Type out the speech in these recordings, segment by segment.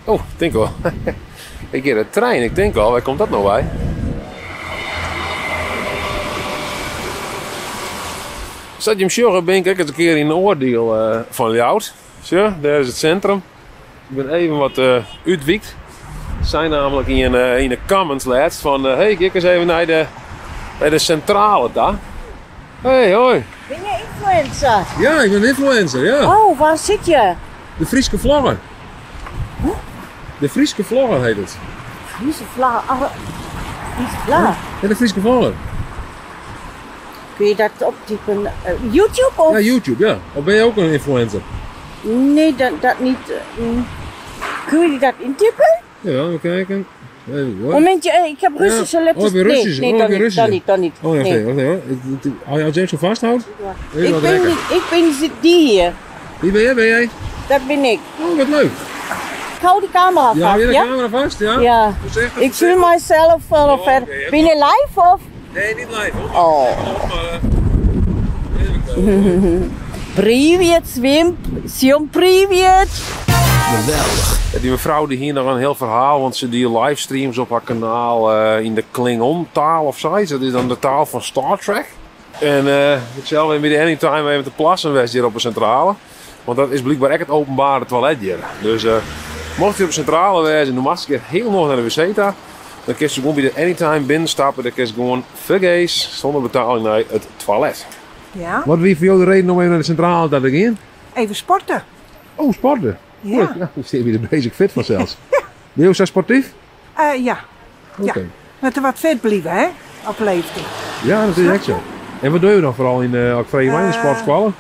Oh, tink al. Ik hear de trein, ik tink al, wêr komt dat no wei? Sa't jim sjogge bin ik ek ris in kear yn in oar diel fan Ljouwert. Sjoch, dêr is it sintrum. Ik bin even wat útwykt. Sei namelijk ien yn de comments lêst fan hey, gean ik ris even nei de, nei de sintrale ta. Hey, hoi. Ben je influencer? Ja, ik bin influencer, ja. Oh, waar zit je? De Fryske Vlogger. De Fryske Vlogger heet het. Friese vlag. Oh, Friese vlag. Ja, de Fryske Vlogger. Kun je dat optypen? YouTube of? Ja, YouTube, ja. Of ben je ook een influencer? Nee, dat, dat niet. Kun je dat intypen? Ja, even kijken. Even hoor. Momentje, ik heb Russische Ja. letters. Oh, heb je Russische? Nee, nee, Oh, dat heb je niet, dat Russische? niet, dat niet. Oh, wacht Nee. even, wacht even. hoor. Als je even zo vasthoudt. Even Ik wat ben, rekken. die, ik ben die hier. Wie ben jij? Ben jij? Dat ben ik. Oh, wat leuk. Ik hou die camera Ja, vast, hou je de ja? camera vast? Ja. Ja. Voorzichtig, Ik voel voorzichtig. mijzelf wel Oh, ver. oké, ja. Ben je live of? Nee, niet live hoor. Oh. Maar, even kijken. Привет, Swim. Всем привет. Geweldig. Die mevrouw die hier nog een heel verhaal, want ze die livestreams op haar kanaal in de Klingon-taal of zoiets. Dat is dan de taal van Star Trek. En ik zelf even bij de Anytime even te plassen was hier op de centrale. Want dat is blijkbaar echt het openbare toilet hier. Dus mocht je op de centrale wezen en dan mag ik heel nog naar de wc ta, dan kun je gewoon bij de Anytime binnenstappen. Dan kun je gewoon vergees zonder betaling naar het toilet. Ja, Wat wie voor jou de reden om even naar de centrale te gaan? even sporten. Oh, sporten. Ja. Ja, dan zit je weer de basic fit vanzelfs. Ben je ook zo sportief? Ja, Oké. Ja. Met er wat vet blijven, hè? Op leeftijd. Ja, dat is echt zo. En wat doe je dan vooral in ook vrije in de sportscholen?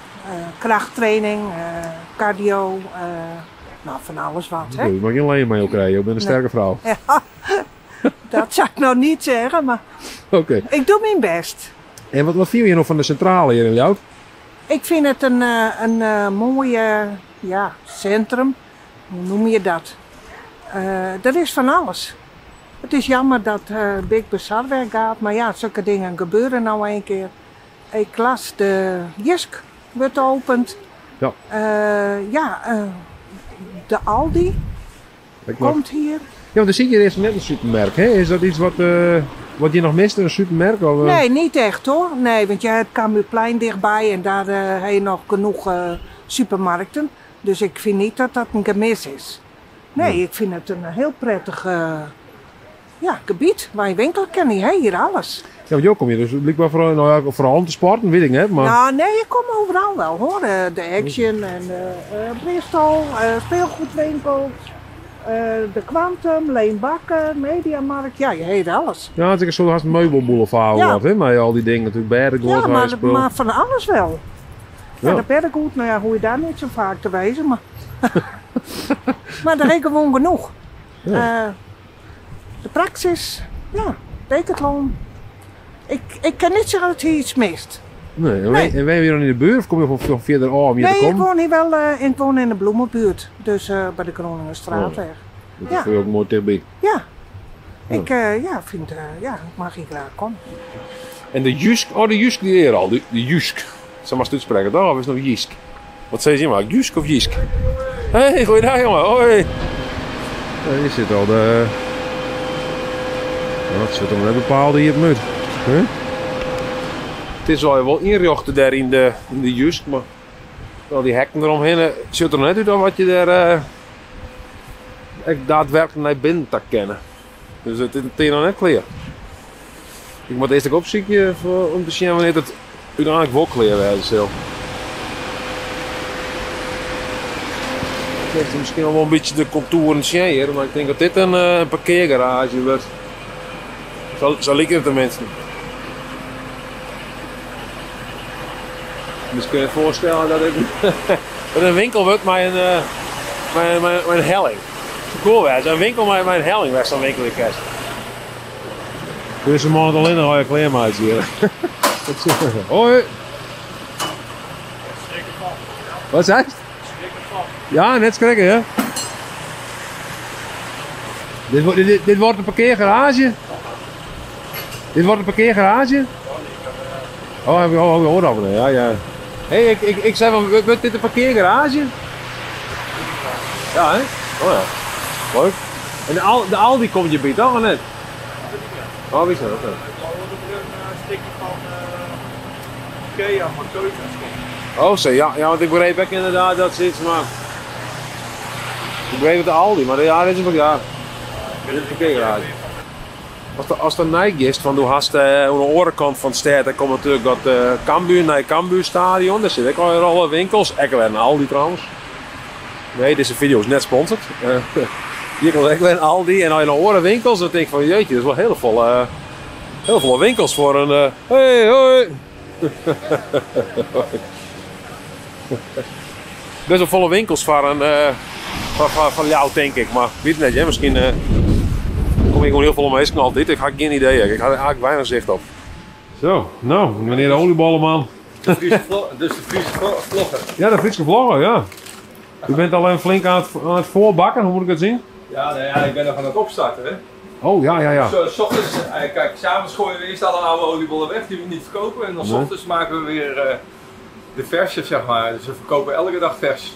Krachttraining, cardio, nou van alles wat, hè? Je mag geen alleen mee krijgen, je bent een sterke vrouw. Ja, dat zou ik nou niet zeggen, maar Oké. ik doe mijn best. En wat vind je nog van de centrale hier in Ljouwert? Ik vind het een mooi ja, centrum. Hoe noem je dat? Er is van alles. Het is jammer dat Big Bazaar weggaat, maar ja, zulke dingen gebeuren nou een keer. Ik las de Jysk wordt geopend. Ja. Ja, de Aldi Ik nog. komt hier. Ja, want er zit hier eerst net een supermerk, hè? Is dat iets wat je nog mist, een supermerk? Of? Nee, niet echt hoor. Nee, want je hebt Cambuurplein dichtbij en daar heb je nog genoeg supermarkten. Dus ik vind niet dat dat een gemis is. Nee, ik vind het een heel prettig ja, gebied waar je winkel kan. Je hebt hier alles. Ja, want jou kom je dus blijkbaar vooral, nou ja, vooral om te sporten, weet ik net. Maar... Nou, nee, ik kom overal wel hoor. De Action en Bristol, speelgoedwinkels, de Quantum, Leen Bakker, Mediamarkt. Ja, je hebt alles. Ja, het is een soort haast meubelboulevard, Ja. wat, hè? Maar al die dingen natuurlijk, beddengoed, Ja, huisspul. maar van alles wel. Ja, Ja. de beddengoed, nou ja, hoe je daar niet zo vaak te wezen, maar... maar daar heb ik gewoon genoeg. Ja. De Praxis, ja, Decathlon. Ik kan niet zeggen dat hier iets mist. Nee, en Nee. ben je weer in de buurt of kom je van verder af om hier Nee, te ik komen? woon hier wel ik woon in de Bloemenbuurt, dus bij de Groningerstraatweg. Oh, dat Ja. is voor je ook mooi dichtbij. Ja. Ja. Ik ja, vind, ja, ik mag hier graag komen. En de Jysk, oh de Jysk die hier al, de Jysk. Zeg maar uitspreken, toch? Of is het nog Jysk? Wat zei je maar, Jysk of Jysk? Hey, goeiedag jongen, hoi. Ja, hier zit al de... Ja, het zit allemaal net bepaald hier op muur. Huh? Het is wel wel inrichten daar in de Jysk, maar wel die hekken eromheen, zit er nog net uit dan wat je daar echt daadwerkelijk naar binnen te kennen. Dus het is nog net klaar. Ik moet eerst ook opzoeken om te zien wanneer het uiteindelijk wel klaar is. Ik krijg misschien al wel een beetje de contouren zien hier, maar ik denk dat dit een parkeergarage wordt. Zo lijkt het tenminste. Dus kun je je voorstellen dat het dat een winkel wordt met een helling. Cool hè, een winkel met een helling waar zo'n winkel in kerst. Dus een man alleen nog je kleren uit hier. Hoi. Wat zei je? Ja, net schrikken hè. Dit wordt een parkeergarage. Dit wordt een parkeergarage? Oh, heb ik al gehoord over. Ja, ja. Hé, hey, ik zei van, wordt dit een parkeergarage? Ja, hè? Oh ja. Leuk. En de, Al de Aldi komt hjirby, toch of net? Oh, wie is dat? Oké. Een stukje van Ikea van keukens. Oh, zo, ja, ja, want ik begreep ook inderdaad dat ze iets, maar... Ik begreep het de Aldi, maar ja, dit is wel, ja. Dit is een parkeergarage. Als de nijgist van du hast aan de andere kant van de stad, dan komt natuurlijk dat Cambuur, naar Cambuur stadion. Daar zitten ook al alle winkels. Ik weer een Aldi trouwens. Nee, deze video is net sponsored. Hier komt ook weer een Aldi en al je oren winkels, dan denk ik van jeetje, dat is wel heel volle winkels voor een. Hey, hoi! Best wel volle winkels voor een van jou, denk ik. Maar weet net, hè? Misschien kom ik gewoon heel veel omheen altijd. Ik had geen idee. Ik had er eigenlijk weinig zicht op. Zo, nou, meneer de oliebollenman. De Friese dus de Friese vlogger. Ja, de Friese vlogger, ja. U bent al even flink aan het voorbakken, hoe moet ik het zien? Ja, nou ja, ik ben nog aan het opstarten, hè. Oh, ja, ja, ja. Zo, 's ochtends, kijk, 's avonds gooien we eerst alle oude oliebollen weg die we niet verkopen. En dan 's Nee. ochtends maken we weer de verse, zeg maar. Dus we verkopen elke dag vers.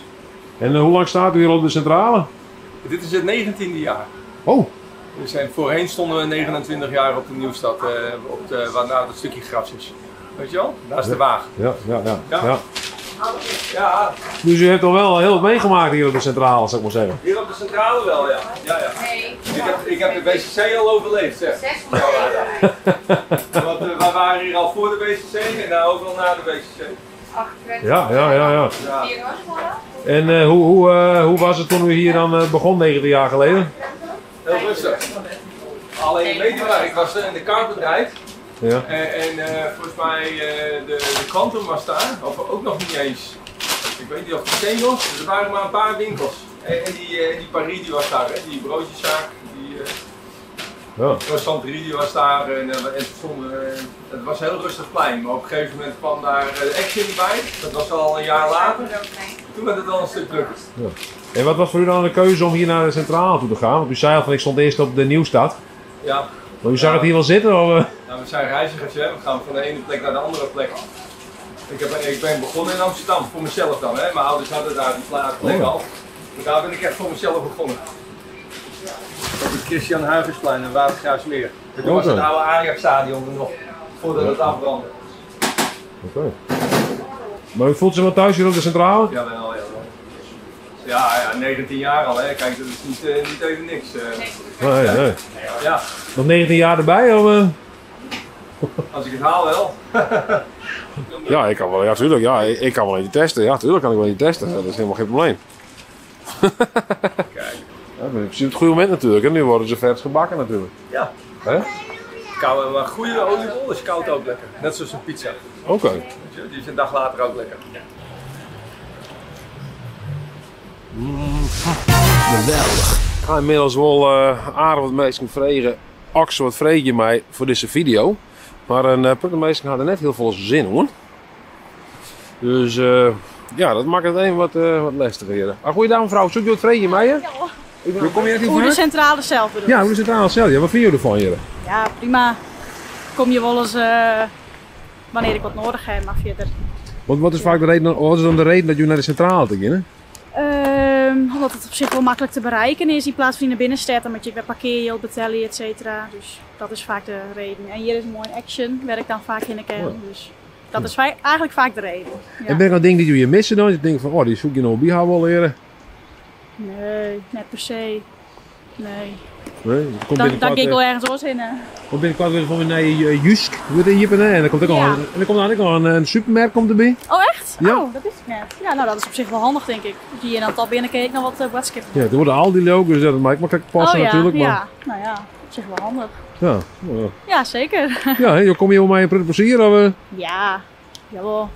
En hoe lang staat u hier op de centrale? Dit is het 19e jaar. Oh. We zijn, voorheen stonden we 29 jaar op de Nieuwstad, waar nou dat stukje gras is. Weet je wel? Daar is de waag. Ja, ja, ja. Ja. Ja. Ja. Dus u hebt al wel heel wat meegemaakt hier op de centrale, zou ik maar zeggen. Hier op de centrale wel, ja. Ja, ja. Nee. Ik heb de WCC al overleefd, zeg. 607. Want wij waren hier al voor de WCC en nou ook al na de WCC. Ja, ja, ja, ja. Ja. En hoe was het toen u hier dan begon, 19 jaar geleden? Heel rustig. Alleen, weet je waar, ik was in de kartbedrijf. Ja. En volgens mij de Quantum was daar, of ook nog niet eens. Ik weet niet of de Singles, dus er waren maar een paar winkels. En die Paris die was daar, hè? Die broodjeszaak, die Ja. Croissanterie die was daar. En het was een heel rustig plein, maar op een gegeven moment kwam daar de Action bij. Dat was al een jaar later. Toen werd het al een stuk drukker. Ja. En wat was voor u dan de keuze om hier naar de centrale toe te gaan? Want u zei al van ik stond eerst op de Nieuwstad. Ja. Maar u zag het hier wel zitten? Of? Nou, we zijn reizigers, hè. We gaan van de ene plek naar de andere plek. Ik ben begonnen in Amsterdam, voor mezelf dan. Hè. Mijn ouders hadden daar die plek al. Maar daar ben ik echt voor mezelf begonnen. Op het Christian Huygensplein in Watergraafsmeer. En toen was het oude Ajax-stadion er nog, voordat het afbrandde. Oké. Maar u voelt zich wel thuis hier op de centrale? Jawel, jawel. Ja, ja, 19 jaar al, hè. Kijk, dat is niet even niks. Nee, nee. Ja. Nog 19 jaar erbij, of? Als ik het haal wel. Ja, ik kan wel, ja, tuurlijk. Ja, ik kan wel eentje testen. Ja, tuurlijk kan ik wel eentje testen. Dat is helemaal geen probleem. Kijk. Ja, maar precies op het goede moment natuurlijk. En nu worden ze vers gebakken natuurlijk. Ja. Hè? Koude, maar goede oliebol is koud ook lekker. Net zoals een pizza. Oké. Weet je, die is een dag later ook lekker. Geweldig. Ik ga inmiddels wel aardig wat mensen vragen. Axel, wat vreeg je mij voor deze video? Maar een paar mensen hadden net heel veel zin hoor. Dus ja, dat maakt het even wat lastiger hier. Maar goeiedag mevrouw, zoek je wat vreeg je mij? Hè? Ja. Hoe kom je net hier Hoe de vandaan? centrale zelf bedoel Ja, hoe de centrale zelf. Ja, wat vind je ervan hier? Ja, prima. Kom je wel eens wanneer ik wat nodig heb, maar verder. Want wat is vaak de reden, wat is dan de reden dat jullie naar de centrale te gaan? Omdat het op zich wel makkelijk te bereiken is in plaats van in de binnenstad, dan moet je weer parkeergeld betalen, et cetera. Dus dat is vaak de reden. En hier is een mooi Action, waar ik dan vaak in kan. Dus dat is eigenlijk vaak de reden. Ja. En ben ik nou dingen die jullie missen dan? Je denkt van, oh, die zoek je nog bij haar wel leren. Nee, net per se. Nee. Nee, dat komt Dan binnenkort, ga ik wel ergens anders in, hè. Komt binnenkort weer van naar Jysk, wordt in Jippen, hè? En dan komt ook al een, en dan komt eigenlijk al een supermerk komt erbij. Oh, echt? Ja. Oh, dat wist ik net. Ja, nou dat is op zich wel handig, denk ik. Dat je hier dan al binnen nog wat boodschappen. Ja, er worden Aldi ook, dus dat maakt makkelijk passen Oh, ja, natuurlijk. Maar... Ja, nou ja, op zich wel handig. Ja, nou ja. Ja, zeker. Ja, hè, joh, kom je om mij een plezier? Of? Ja, jawel.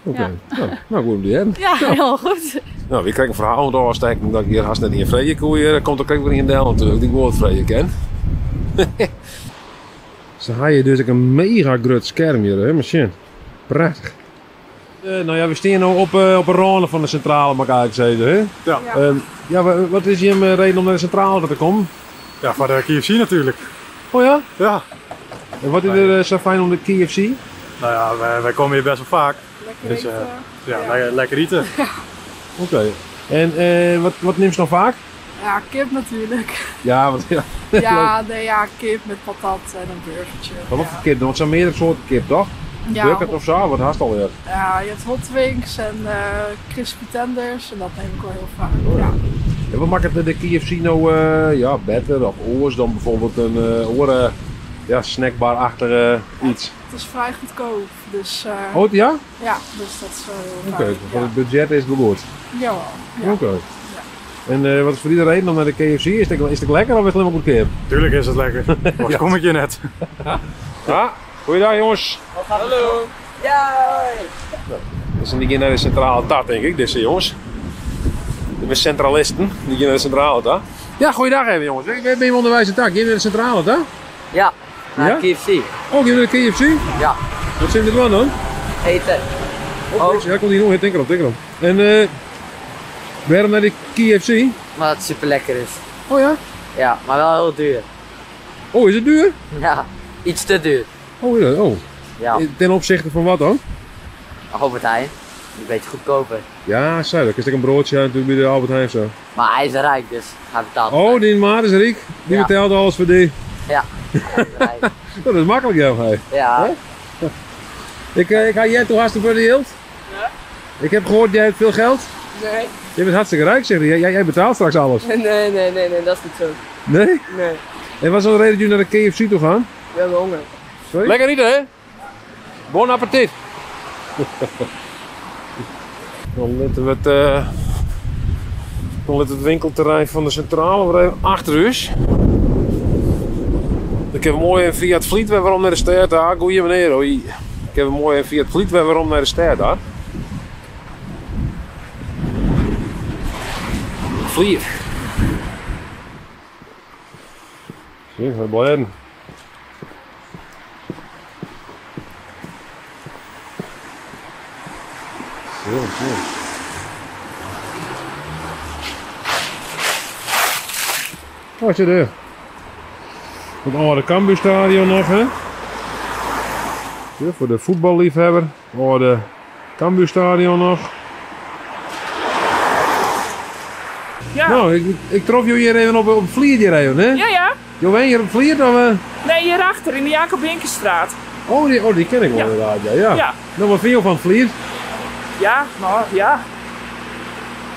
Oké, Ja. nou goed om die hebben. Ja, heel goed. Nou, wie krijgt een verhaal om te steken dat ik hier haast net in vrede koeien. Dan komt er ook weer in Del natuurlijk, die ik wel het vrede ken. Ze hebben dus ook een mega groot scherm hier, hè, machine. Prachtig. Nou ja, we staan nu op een ronde van de centrale, mag ik eigenlijk zeggen, hè? Ja. Ja, wat is je reden om naar de centrale te komen? Ja, voor de KFC natuurlijk. Oh ja? Ja. En wat is er zo fijn om de KFC? Nou ja, wij komen hier best wel vaak. Lekker Dus, eten. ja, lekker eten. Oké. En wat neemt ze dan vaak? Ja, kip natuurlijk. Ja, want ja. Ja, nee, ja, kip met patat en een burgertje. Maar wat voor kip? Want het zijn meerdere soorten kip, toch? Ja. Bucket of zo, wat haast alweer. Ja, je hebt hot wings en crispy tenders en dat neem ik wel heel vaak. Oh, ja. En wat maakt het de KFC nou ja, beter of oors dan bijvoorbeeld een oren, ja, snackbar-achtige iets? Het is vrij goedkoop, dus... Oh, ja? Ja, dus dat is wel heel Oké, fijn. voor het budget is het wel goed. Jawel, ja. Oké. En wat is voor iedereen reden om naar de KFC? Is het lekker of is het helemaal goedkoop? Tuurlijk is het lekker. Waar kom ik je net? Ja, goeiedag jongens. Hallo. Ja, hoi. Dat zijn die gaan naar de centrale taart, denk ik, deze jongens. De zijn centralisten, die gaan naar de centrale taart. Ja, goeiedag even jongens. Ik ben onderwijs en tak. Gaan naar de centrale taart? Ja, naar Ja? KFC. Oh, gaan naar de KFC? Ja. Wat zijn dit dan? Eten. Oh, ja, komt hier nog. Denk erop, denk erop. En waarom naar de KFC? Omdat het super lekker is. Oh ja? Ja, maar wel heel duur. Oh, is het duur? Ja, iets te duur. Oh, ja, oh. Ja. Ten opzichte van wat dan? Albert Heijn. Een beetje goedkoper. Ja, zuidelijk. Is dat een broodje natuurlijk bij de Albert Heijn zo. Maar hij is rijk, dus hij betaalt. Oh, die maat is rijk. Die Ja. betaalde alles voor die. Ja. Hij is rijk. Dat is makkelijk, joh. Hey. Ja. Hè? Ik ga jij toe hartstikke voor de geld. Ja. Ik heb gehoord, jij hebt veel geld. Nee. Je bent hartstikke rijk, zeg hij. Jij betaalt straks alles. Nee, nee, nee, nee, dat is niet zo. Nee? Nee, En wat is dan de reden dat jullie naar de KFC toe gaan? we hebben honger. Sorry? Lekker eten, hè? Bon appetit! Dan letten we het, dan let het winkelterrein van de centrale weer even achter us. Ik heb een mooie via het Vliet weer waarom naar de stad daar. Goeie meneer, hoi. Ik heb een mooie via het Vliet weer waarom naar de stad daar. Vliet. Zie, we blijven. Zo, zo. Wat zit er? Het oude Cambuurstadion nog, hè? Ja, voor de voetballiefhebber. Oude Cambuurstadion nog. Ja. Nou, ik trof jou hier even op Vliet hier even, hè? Ja, ja. Je woont hier op Vliet of? Nee, hierachter in de Jacob Binkenstraat. Oh, die ken ik wel Ja. inderdaad, ja. Ja. Ja. Nou, wat vind je van Vliet? Ja, nou ja.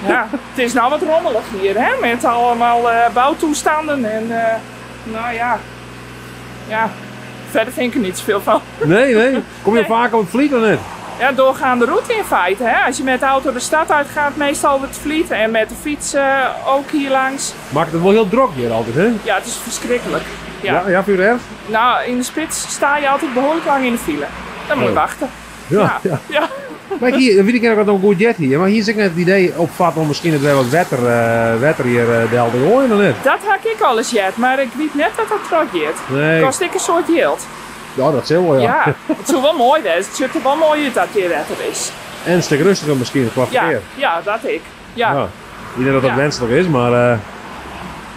Ja, het is nou wat rommelig hier, hè? Met allemaal bouwtoestanden en nou ja. Ja, verder vind ik er niet zoveel van. Nee, nee. Kom je vaak op het Vliet of niet? Ja, doorgaande route in feite, hè? Als je met de auto de stad uitgaat, meestal het Vliet en met de fiets ook hier langs. Maakt het wel heel druk hier altijd, hè? Ja, het is verschrikkelijk. Ja. Ja, ja, vind je het erg? Nou, in de spits sta je altijd behoorlijk lang in de file. Dan moet je Oh. wachten. Ja, ja. Ja. Maar hier, weet ik nog wat een goed jet hier, maar hier zit ik net het idee opvat om misschien het wel wat wetter hier del te gooien dan net. Dat had ik al eens jet, maar ik weet net dat dat terug gaat. Nee. Kost ik een soort geld. Ja, dat zal wel, ja. Ja, het zou wel mooi zijn. Het ziet er wel mooi uit dat hier wetter is. En een stuk rustiger misschien qua Ja, verkeer. ja, dat ik. Ja, ja. Ja. Ik denk dat dat Ja. wenselijk is, maar maar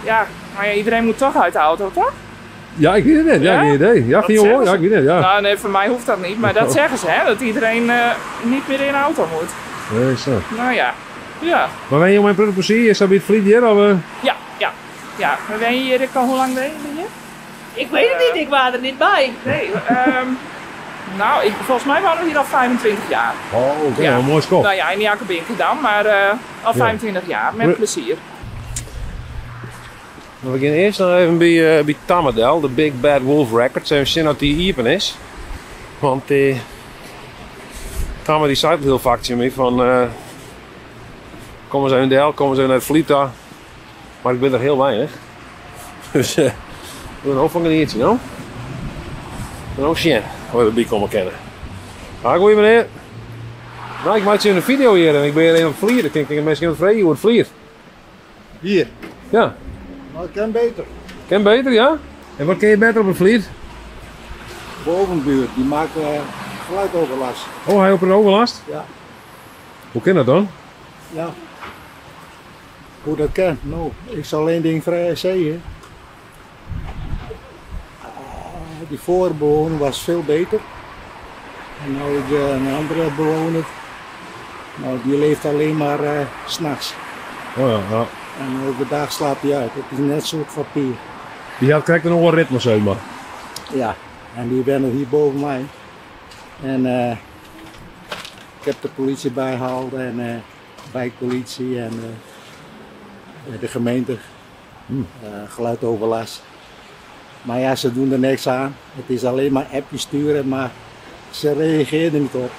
ja, iedereen moet toch uit de auto, toch? ja, ik weet het niet. Ja, Ja? geen idee. Ja, Dat vind je wel? zeggen Ja, ze. ik weet het, ja. Nou, nee, voor mij hoeft dat niet, maar dat zeggen ze, hè? Dat iedereen niet meer in de auto moet. Nee, zo. Nou ja, ja. Maar ben je mijn plezier? Is dat bij het Vliet hier? Of? Ja, ja. Ja, we zijn hier, ik al hoe lang ben je hier? Ik weet het niet, ik was er niet bij. Nee, nou, volgens mij waren we hier al 25 jaar. Oh, oké, Ja. een mooi schop. Nou ja, in Jacobinke dan, maar al 25 jaar, met plezier. We beginnen eerst nog even bij Tamadel, de Big Bad Wolf Records. Even zien dat die open is. Want Tamme die zei het heel vaak tegen mij van... kom eens even Del, kom eens even naar het Vliet daar. Maar ik ben er heel weinig. Dus we doen een hoop van een nou. En ook zien, hoe we erbij komen kennen. Ah, goeie meneer. Nou, ik maak je een video hier en ik ben hier even op Vliet. Ik denk dat misschien wat vrede hoe het Vliet. Hier? Ja. Nou, ik ken beter. Ken beter, ja? En wat ken je beter op het Vliet? Bovenbuurt, die maakt geluidoverlast. Oh, hij op een overlast? Ja. Hoe kan dat dan? Ja. Hoe dat kan? Nou, ik zal één ding vrij zeggen. Die voorbewoner was veel beter. En nou een andere bewoner, nou, die leeft alleen maar 's s'nachts. Oh ja, ja. En overdag slaapt hij uit. Het is net een soort vampier. Dy hat krekt in oar ritme, sis mar. Ja, en die wennen hier boven mij. En eh, ik heb de politie bijgehaald en eh wijkpolitie en eh, de gemeente. Geluidoverlast. Maar ja, ze doen er niks aan. Het is alleen maar appjes sturen, maar ze reageren niet op.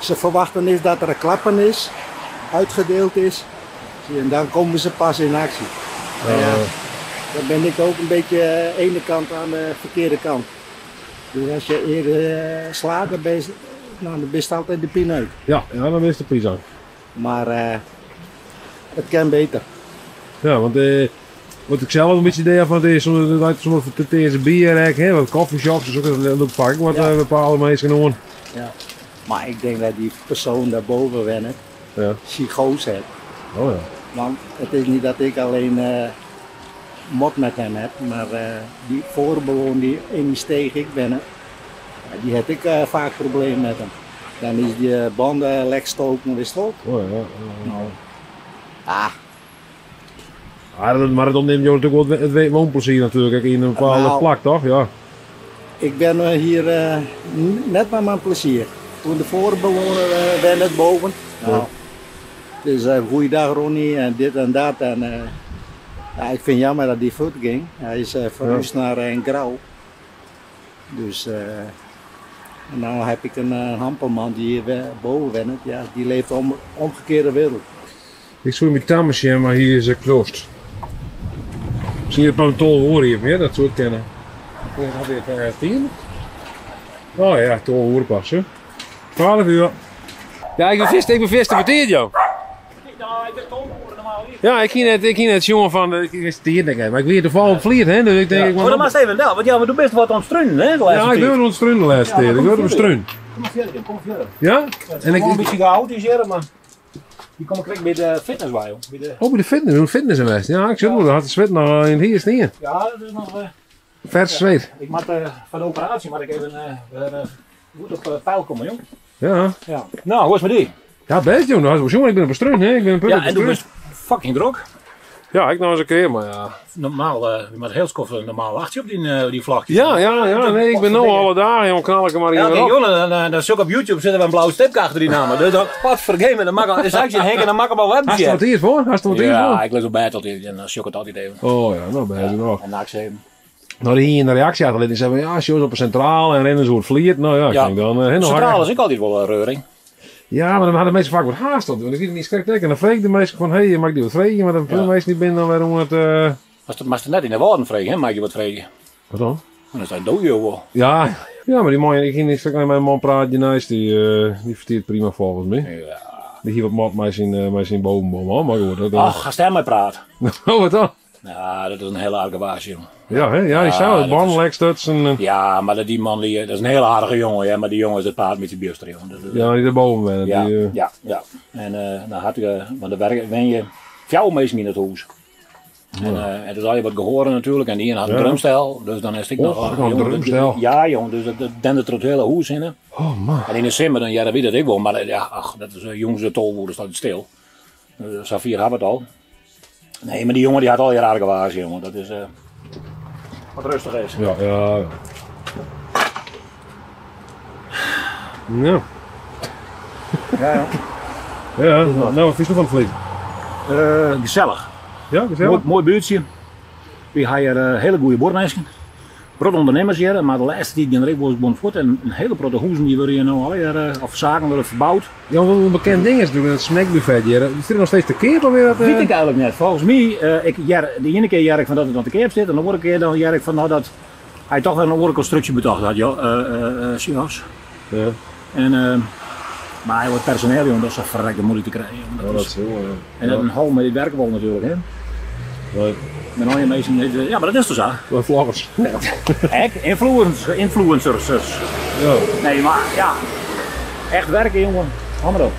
Ze verwachten is dat er een klappen is, uitgedeeld is. En dan komen ze pas in actie. Maar ja, dan ben ik ook een beetje de ene kant aan de verkeerde kant. Dus als je eerder slaat, dan ben je, nou, dan ben je altijd de pineut. Ja, ja, dan is de pizza. Maar het kan beter. Ja, want wat ik zelf een beetje idee had van het is, soms soms de bier, hè, wat coffeeshops, dus ook een leuk park wat bepaalde mensen doen. Ja. Maar ik denk dat die persoon daarboven wennen, psychose heeft. Oh ja. Want het is niet dat ik alleen mot met hem heb, maar die voorbewoner die in die steeg ik ben, die heb ik vaak problemen met hem. Dan is die banden lek stoken, wist ook. Oh ja. Ja. Nou. Ah. Ah, maar dat ontneemt jou natuurlijk wel het woonplezier natuurlijk in een bepaalde Nou, plak, toch? Ja. Ik ben hier net naar mijn plezier. Toen de voorbewoner uh, net boven. Nou, dus goeiedag Ronnie en dit en dat. En, ja, ik vind jammer dat die voet ging. Hij is verhuisd naar een Grauw. Dus en nou heb ik een hampelman die hier boven woont. Ja, die leeft om omgekeerde wereld. Ik zoek mijn tammetje, maar hier is het kloost. Zie je het tol horen hier meer? Dat soort kennen. Ik had weer 10. Oh ja, tol horen pas, hè. 12 uur. Ja, ik ben vist te verteerd, joh. Nou, ik ben tolhoeren normaal niet. Ja, ik ging net jongen van, ik is het denk ik, maar ik weet toevallig op vliet, hè, dus ik denk Ja. ik Oh, dan maar even, nou, want ja, maar du bist wat ontstruinen, hè, de laatste Ja, ik ben tijd. wat ontstruinen de laatste Ja, tijd. maar Ik kom ben verder. ontstruinen. Kom maar verder, kom maar verder. Ja? Het is En ik, gewoon een beetje chaotisch hier, maar die kom ik direct bij de fitness bij, joh. Bij de... Oh, bij de fitness, hoe fitness in West. Ja, ik zit wel, dat had de zweet nog in hier is niet. Ja, dat is nog... Vers ja. zweet. Ik moet van de operatie moet ik even weer goed op peil komen, joh. Ja. Ja. Nou, hoe is het met die? Ja, best joh. Nou, jongen, ik ben op een struin, hè. Ik ben een Ja, en du bist fucking druk. Ja, ik nou eens een keer, maar ja. Normaal, je moet heel skof normaal achter op die vlakjes. Ja, ja, ja. Nee, ik ben nou alle dagen, joh, knal ik hem maar hier Ja, weer oké, op. joh, dan zoek ik op YouTube zitten we een blauwe stipje achter die namen. Dus dat wat vergeven, dan mag al, is ik Henk en dan mag ik hem al hebben. Hast er wat hier voor? Hast er wat hier Ja, voor? ik lig op bed altijd en dan zoek ik het altijd even. Oh ja, nou ben je nog. En nachts even. Nou, die hier in de reactie had die zeiden van, ja, shows op een centraal en rennen ze het vliert. Nou ja, ik Ja. denk dan... nog Centraal is ik altijd wel een reuring. Ja, maar dan hadden de mensen vaak wat haast op. Want ik liet niet schrik en dan vreeg de mensen van, hé, hey, mag ik die wat vregen? Maar dan de mensen niet binnen, dan weer om het... Als het maar net in de woorden vregen, hè, mag je wat vregen. Wat dan? Dan is dat dood, joh. Ja, ja, maar die man, ik ging niet straks met mijn man praten, nice, die verteert prima volgens mij. Ja. Die hier wat mat mij zijn bovenboom, hoor. Maar goed, dat... Ach, ga stem maar praten. Oh, wat dan? Ja, dat is een hele aardige baas, jongen. Ja, hè? Ja, die zou het dat is- bandlekstuts en... Ja, maar dat die man, die, dat is een hele aardige jongen, ja, maar die jongen is het paard met die buster, jongen. Dat is- Ja, die erboven bent. Ja, Die, ja, ja. En dan had ik, want dan werk, wen je fjouw meestal in het huis. En, en dat had je wat gehoord natuurlijk. En die een had een Ja. drumstel. Dus dan is ik Och, nog... nog een jongen, drumstel. Ja, jongen, dus dat dendert er het hele huis in. Hè. Oh man. En in de simmer, dan, ja, dat weet ik wel. Maar ja, ach, dat is jongens, de tolwoede staat stil. Safir had het al. Nee, maar die jongen die had al jaren gewaas, jongen. Dat is wat rustig is. Ja, ja. Ja. Ja. Ja, ja. Ja, nou, wat vind je van het vlieg? Gezellig. Ja, gezellig. Mooi, mooi buurtje. We hebben hier hele goede boormeisjes. Brot ondernemers hier, maar de laatste tijd genereert wel eens voort. En een hele grote hoezen die worden hier nou al hier, of zaken worden verbouwd. Ja, want wat een bekend ding is natuurlijk, het snackbuffet hier. Is er nog steeds te keer alweer? Dat, Weet ik eigenlijk net. Volgens mij, de ene keer jer ik van dat het aan de keer zit en de andere keer dan jer ik van nou dat hij toch wel een andere constructie bedacht had, joh, Sias. Ja. En, maar hij wordt personeel, jongen, dat is zo verrekte moeilijk te krijgen. Jongen. Ja, dat is heel, ja. En dat Ja. een hal met die werken wel natuurlijk, hè. Nee. Met al je mensen, ja, maar dat is toch zo? Met vloggers. Hek, influencers. Ja. Nee, maar ja, echt werken, jongen. Hammer op.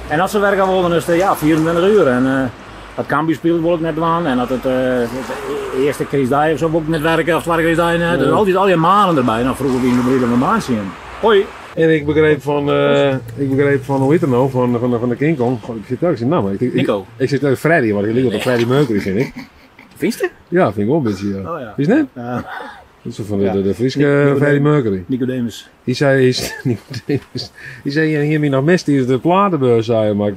En als ze werken willen, dan is het ja, 24 uur. En dat Cambuur wil ik net doen. En dat het eerste Chris of zo wil ik net werken, of tweede Chris Day. Er Ja. is altijd al je maanden erbij. Nou, vroeger wie in de een maand zien. Hoi. En ik begreep fan, eh, ik begreep fan, hoe heet het nou, van, van, van de King Kong. God, ik zit telkens zijn naam. Ik, ik, Nico. Ik, zit telkens Freddy, want ik liep op de Freddie Mercury, vind ik. Vind je? Ja, vind ik wel een beetje, ja. Oh ja. Is het net? Ja. Dat is toch van de, Ja. de, de Frieske Nicodemus. Freddie Mercury. Nicodemus. Die zei, is, Nicodemus. Die zei, hier hier nog mist, die is de platenbeurs, zei hij, maar...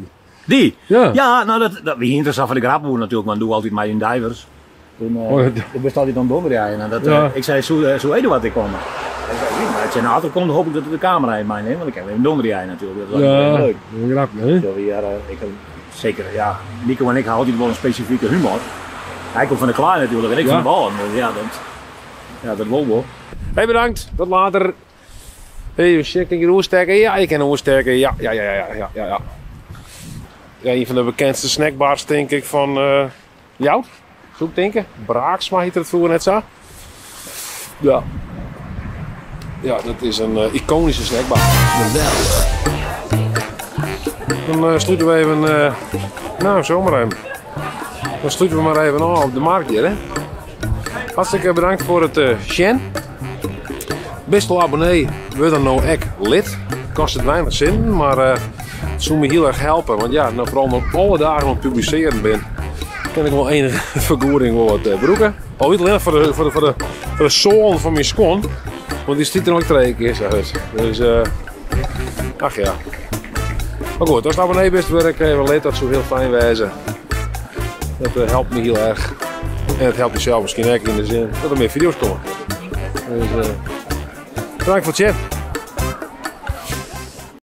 Die? Ja. Ja, nou dat, dat wie interessant van de grapboer natuurlijk, maar doe altijd maar in divers. Toen, Oh, ja. toen best altijd aan het En dat, Ja. ik zei, zo, zo Eduard ik komen. Hij zei, "Ja, maar als je een auto komt, hoop ik dat de camera in mij neemt, want ik heb een donderjaar natuurlijk. Dat is altijd Ja, leuk. een grap, hè? Ja, ja, ik, heb- zeker, ja. Nico en ik houden altijd wel een specifieke humor. Hij komt van de Klaar natuurlijk en ik Ja. van de Wallen. Dus ja, dat, ja, dat wil wel. Hey, bedankt. Tot later. Hey, shit, kan je oersterken? Ja, ik kan oersterken. Ja, ja, ja, ja, ja, ja, ja. Ja, een van de bekendste snackbars, denk ik, van eh jou. Zoek denken. Braaksma heette het vroeger net zo. Ja. Ja, dat is een eh, iconische snackbar. Geweldig. Dan eh, sluiten we even... eh, nou, zomaar even. Dan sluiten we maar even af op de markt hier, hè. Hartstikke bedankt voor het eh Shen. Best wel abonnee, word dan nou echt lid. Kost het weinig zin, maar eh, het zou me heel erg helpen. Want ja, nou vooral omdat ik alle dagen aan het publiceren ben, kan ik wel enige vergoeding wel wat eh, broeken. Al niet alleen voor de, voor de, voor de, voor de zool van mijn schoen, want die stiet er nog twee keer, zeg het. Dus, eh, ach ja. Maar goed, als het abonnee bent, word ik even lid, dat zou heel fijn wezen. Dat eh, helpt me heel erg. En het helpt jezelf misschien ook in de zin dat er meer video's komen. Dus, eh, bedankt voor het chat.